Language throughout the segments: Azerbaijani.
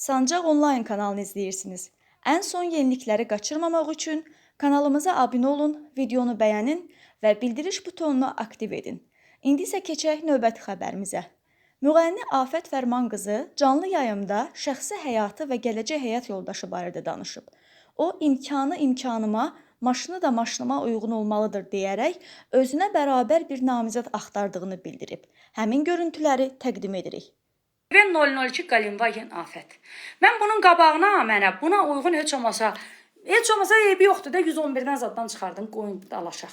Sancaq Onlayn kanalını izləyirsiniz. Ən son yenilikləri qaçırmamaq üçün kanalımıza abunə olun, videonu bəyənin və bildiriş butonunu aktiv edin. İndi isə keçək növbəti xəbərimizə. Müğənni Afət Fərmanqızı canlı yayımda şəxsi həyatı və gələcək həyat yoldaşı barədə danışıb. O, imkanı imkanıma, maşını da maşınıma uyğun olmalıdır deyərək özünə bərabər bir namizəd axtardığını bildirib. Həmin görüntüləri təqdim edirik. V002 Qalinvagen Afət. Mən bunun qabağına mənə buna uyğun heç olmasa eybi yoxdur da 111-dən zaddan çıxardın, qoyun dalaşaq.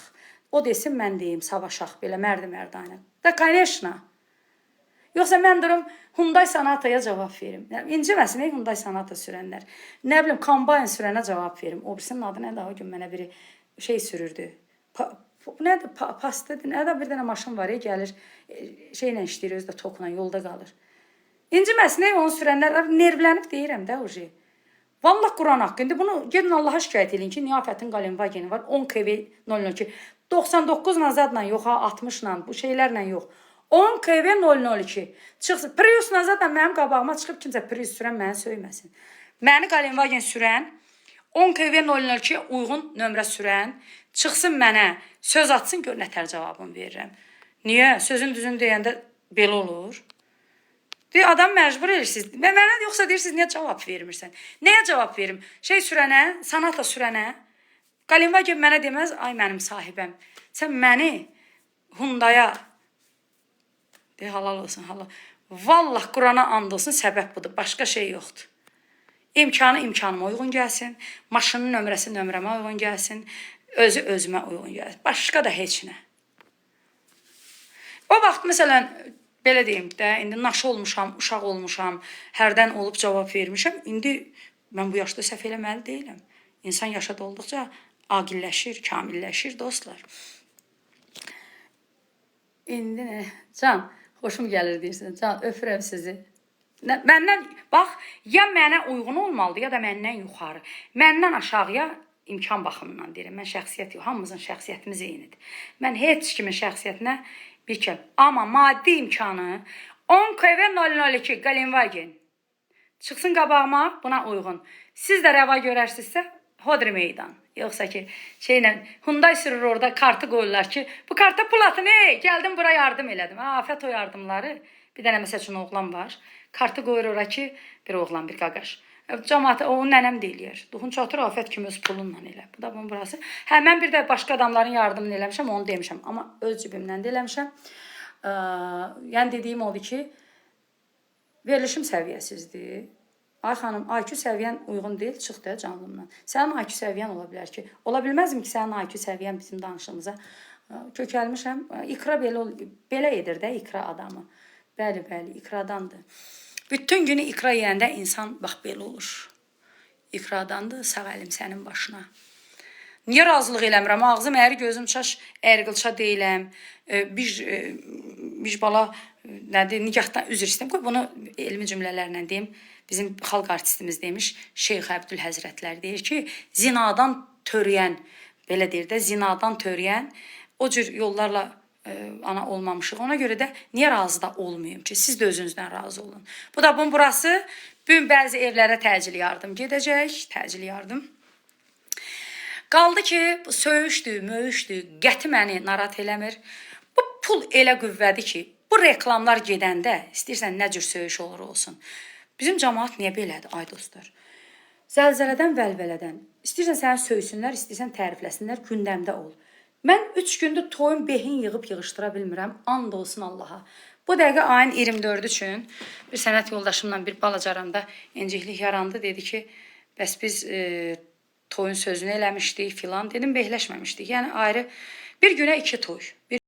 O desin, mən deyim, savaşaq belə mərdi mərdanə. Da, конечно. Yoxsa mən durum Hyundai Sonata'ya cavab verim. İnciməsin ey Hyundai Sonata sürənlər. Nə bilim, Combine sürənə cavab verim. O birisinin adı nədir? O gün mənə biri şey sürürdü. Nədir? Pastadır. Nədir? Bir dənə maşın var ya, gəlir şeylə işləyir, özü də tokla yolda qalır. İnciməsin ey onu sürənlər. Nervlənib deyirəm də uje. Vallah Quran haqqı. İndi bunu gedin Allaha şikayət eləyin ki, niyə Afətin Qalinvageni var 10 KV 002. 99 nazadla yox ha, 60-la, bu şeylərlə yox. 10 KV 002. Çıxsın. Prius nazadla mənim qabağıma çıxıb kimsə Prius sürən məni söyməsin. Məni Qalinvagen sürən 10 KV 002 uyğun nömrə sürən çıxsın mənə söz atsın, gör nə tər cavabımı verirəm. Niyə? Sözün düzünü deyəndə belə olur. Deyir, adam məcbur edirsiniz. Və mənə yoxsa deyirsiniz, niyə cavab vermirsən? Nəyə cavab verim? Şey sürənə, Sonata sürənə. Qalinvagen mənə deməz, ay mənim sahibəm. Sən məni Hyundai-ya de, halal olsun, halal. Vallah Qurana and olsun, səbəb budur. Başqa şey yoxdur. İmkanı imkanıma uyğun gəlsin, maşının nömrəsi nömrəmə uyğun gəlsin, özü özümə uyğun gəlsin. Başqa da heç nə. O vaxt məsələn belə deyim də, indi naşı olmuşam, uşaq olmuşam, hərdən olub cavab vermişəm. İndi mən bu yaşda səhv eləməli deyiləm. İnsan yaşa dolduqca aqilləşir, kamilləşir dostlar. İndi nə? Can, xoşum gəlir deyirsən. Can, öpürəm sizi. Nə, məndən bax, ya mənə uyğun olmalıdır, ya da məndən yuxarı. Məndən aşağıya imkan baxımından deyirəm. Mən şəxsiyyət yox, hamımızın şəxsiyyətimiz eynidir. Mən heç kimin şəxsiyyətinə bir kəl. Amma maddi imkanı 10 KV 002 Qalinvagen çıxsın qabağıma buna uyğun. Siz də rəva görərsinizsə, hodri meydan. Yoxsa ki, şeylə Hyundai sürür orada, kartı qoyurlar ki, bu karta pul atın, ey, gəldim bura yardım elədim. Ha, Afət o yardımları. Bir dənə məsəl üçün oğlan var. Kartı qoyur ora ki, bir oğlan, bir qaqaş. Camaat onu nənəm də eləyər. Duxun çatır Afət kimi öz pulunla elə. Bu da bunun burası. Hə, mən bir də başqa adamların yardımını eləmişəm, onu demişəm. Amma öz cibimdən də eləmişəm. Yəni dediyim odur ki, verilişim səviyyəsizdir. Ay xanım, IQ səviyyən uyğun deyil, çıx da canlımdan. Sənin IQ səviyyən ola bilər ki, ola bilməzmi ki, sənin IQ səviyyən bizim danışığımıza kökəlmişəm. İkra belə belə edir də ikra adamı. Bəli, bəli, ikradandır. Bütün günü ikra yeyəndə insan bax belə olur. İkradandır, sağ əlim sənin başına. Niyə razılıq eləmirəm? Ağzım əyri, gözüm çaş, əyri qılça deyiləm. Bir bala nədir, nigahdan üzr istəyirəm. Qoy bunu elmi cümlələrlə deyim. Bizim xalq artistimiz demiş, Şeyx Əbdül Həzrətləri deyir ki, zinadan törəyən, belə deyir də, zinadan törəyən o cür yollarla ana olmamışıq. Ona görə də niyə razı da olmayım ki, siz də özünüzdən razı olun. Bu da bunun burası. Bu gün bəzi evlərə təcili yardım gedəcək, təcili yardım. Qaldı ki, bu söyüşdü, möyüşdü, qəti məni narahat eləmir. Bu pul elə qüvvədir ki, bu reklamlar gedəndə istəyirsən nə cür söyüş olur olsun. Bizim cəmaət niyə belədir, ay dostlar? Zəlzələdən, vəlvələdən. İstəyirsən səni söysünlər, istəyirsən tərifləsinlər, gündəmdə ol. Mən 3 gündür toyun behin yığıb yığışdıra bilmirəm. And olsun Allaha. Bu dəqiqə ayın 24-ü üçün bir sənət yoldaşımla bir balaca aramda inciklik yarandı. Dedi ki, bəs biz toyun sözünü eləmişdik filan. Dedim, behləşməmişdik. Yəni ayrı bir günə 2 toy. Bir